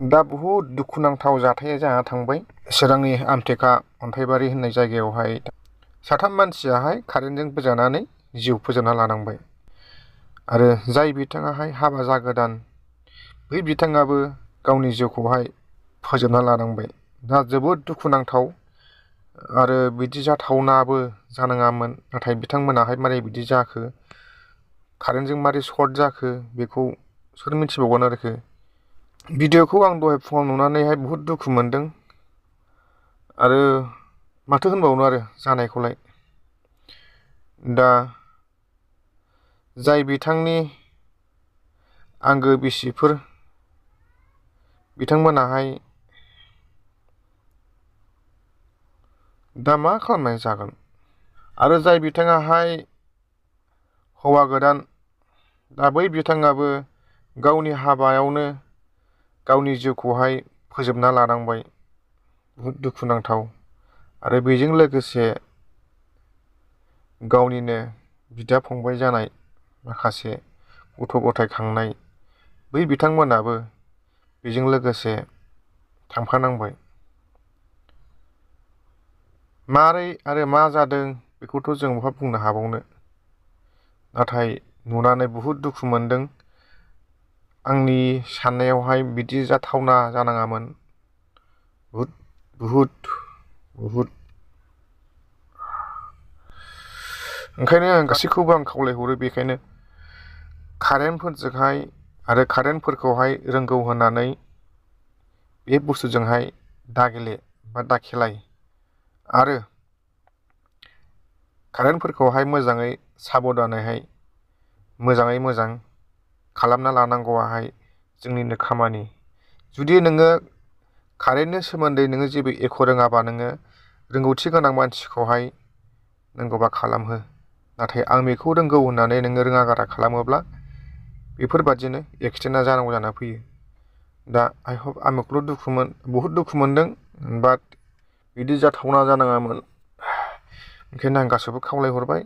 दा बुहुद दुखुनांथाव जाथाया जाना थांबाय। चिरांनि आमटेका अन्थाइबारि होननाय जायगायावहाय साथाम मानसियाहाय कारेन्टजों बोजानानै जिउ फोजोबना लानांबाय। आरो जाय बिथाङाहाय हाबा जागोदान बै बिथाङाबो गावनि जिउखौहाय फोजोबना लानांबाय। दा जोबोद दुखुनांथाव आरो बिदि जाथावनाबो जानाङामोन, नाथाय बिथांमोनाहाय मारै बिदि जाखो, कारेन्टजों मारै सर्ट जाखो बेखौ सोर मिथिबावगोन आरोखि। भिडिअखौ आं दहाय फुङाव नुनानैहाय बुहुद दुखु मोनदों आरो माथो होनबावनो आरो जानायखौलाय। दा जाय बिथांनि आंगो बिसिफोर बिथांमोनाहाय दा मा खालामनाय जागोन। आरो जाय बिथाङाहाय हौवा गोदान, दा बै बिथाङाबो गावनि हाबायावनो गावनि जिउखौहाय फोजोबना लानांबाय। बुहुद दुखुनांथाव। आरो बेजों लोगोसे गावनिनो बिदा फंबाय जानाय माखासे गथ' गथाय खांनाय बै बिथांमोनाबो बेजों लोगोसे थांफानांबाय। मारै आरो मा जादों बेखौथ' जों बहा बुंनो हाबावनो, नाथाय नुनानै बुहुद दुखु मोनदों। आंनि साननायावहाय बिदि जाथावना जानाङामोन। बुहुद ओंखायनो आं गासैखौबो खावलायहरो, बेखायनो कारेन्टफोरजोंहाय आरो कारेन्टफोरखौहाय रोंगौ होननानै बे बुस्थुजोंहाय दागेले बा दाखेलाय। आरो कारेन्टफोरखौहाय मोजाङै साबधानैहाय मोजाङै मोजां खालामना लानांगौआहाय जोंनिनो खामानि। जुदि नोङो कारेन्टनि सोमोन्दै नोङो जेबो एख' रोङाबा नोङो रोंगौथि गोनां मानसिखौहाय नांगौबा खालामहो। नाथाय आं बेखौ रोंगौ होननानै नोङो रोङा गारा खालामोब्ला बेफोरबादिनो एक्सिडेन्टआ जानांगौ जाना फैयो। दा आइ हप आं बेखौल' बुहुद दुखु मोनदों, बाट बिदि जाथावना जानाङामोन। ओंखायनो आं गासैबो खावलायहरबाय,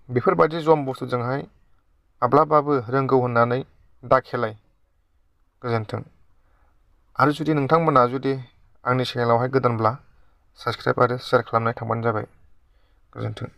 बेफोरबायदि जम बुस्थुजोंहाय माब्लाबाबो रोंगौ होननानै दाखेलाय। गोजोन्थों। आरो जुदि नोंथांमोना जुदि आंनि चेनेलावहाय गोदानब्ला साबसक्राइब आरो शेयार खालामनाय थांबानो जाबाय। गोजोन्थों।